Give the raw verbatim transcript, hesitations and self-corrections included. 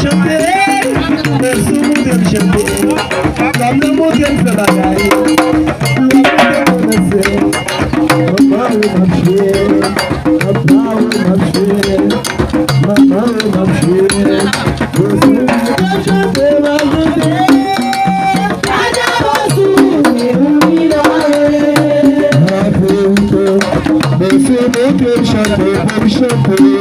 Chante, men sou montre m chante. Lòm nan montre m fè bagay. Lòm nan montre m fè. Manman wi m ap jwe. Papa wi m ap jwe. Manman wi m ap jwe. Men sou montre m chante, m ap chante. Mesye, montre m chante, ban m chante.